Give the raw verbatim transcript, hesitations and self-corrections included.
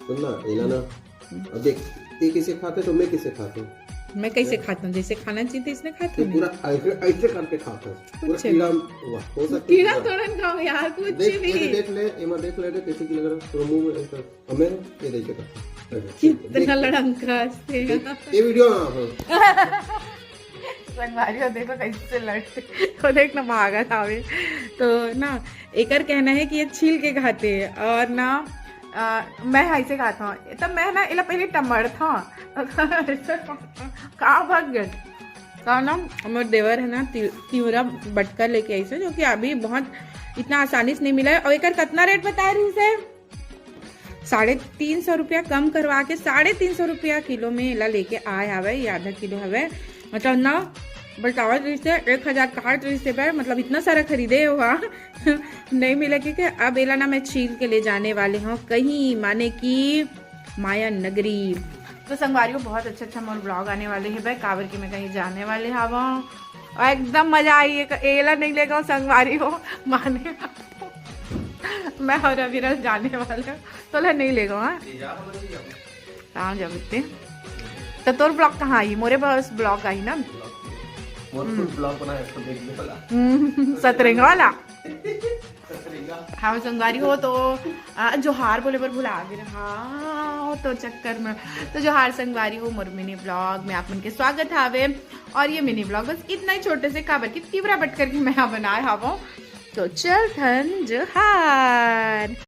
सुन ना, एला ना, अब देख, ते कैसे खाते तो मैं कैसे खाता हूँ। मैं कैसे खाता हूँ, जैसे खाना चाहिए इसने खाता ते हूँ। पूरा ऐसे ऐसे करके खाता हूँ, पूरा अच्छा। कीड़ा हुआ हो सकता कीड़ा है। थोड़ा खाओ यार, कुछ देख, भी। ये देख ले, एमा देख ले, कैसे की लग रहा है, पूरा मुंह में ऐसा, हमें ये देख के खाता। कितना लड़ंका है। देख, ये वीडियो ना हो। संगवारी हो, देखो कैसे लड़ते, तो देख ना भागत आवे। तो ना, एकर कहना है कि ये छील के खाते हैं और ना, आ, मैं ऐसे खाता हूँ। तो मैं ना एला पहले टमड़ था, कहाँ भाग गए? तो ना, हमर देवर है ना, ति-, तिवरा बटकर लेके आई से, जो कि अभी बहुत इतना आसानी से नहीं मिला है। और एकर कितना रेट बता रही से? साढ़े तीन सौ रुपया कम करवा के साढ़े तीन सौ रुपया किलो में एला लेके आए हवे, ये आधा किलो हवे। मतलब ना, बतावत रही से एक हजार काट रही से बे, मतलब इतना सारा खरीदे हुआ नहीं मिला, क्योंकि अब एला ना मैं छील के ले जाने वाले हूँ कहीं, माने कि माया नगरी। तो संगवारी हो, बहुत अच्छा अच्छा मोर ब्लॉग आने वाले है भाई, काबर कि मैं कहीं जाने वाले हवा और एकदम मजा आई है। एला नहीं लेगा संगवारी हो, माने मैं और अविनाश जाने वाले हो, तो ला नहीं लेगा। हाँ, कहाँ जाबे ते? तो तोर ब्लॉग कहाँ आई? मोरे बस ब्लॉग आई ना। मोर ब्लॉग बनाए तो देख ले वाला। हम्म, सतरंग वाला। सतरेगा। हाँ संगवारी हो, तो आ, जोहार बोले बर भुला गे रहा हो तो चक्कर में। तो जोहार संगवारी हो, मोर मिनी ब्लॉग में आप मन के स्वागत हावे। और ये मिनी ब्लॉग बस इतना ही छोटे से, काबर कि तिवरा बटकर के मैं यहाँ बनाए हावो। तो चल थन जोहार।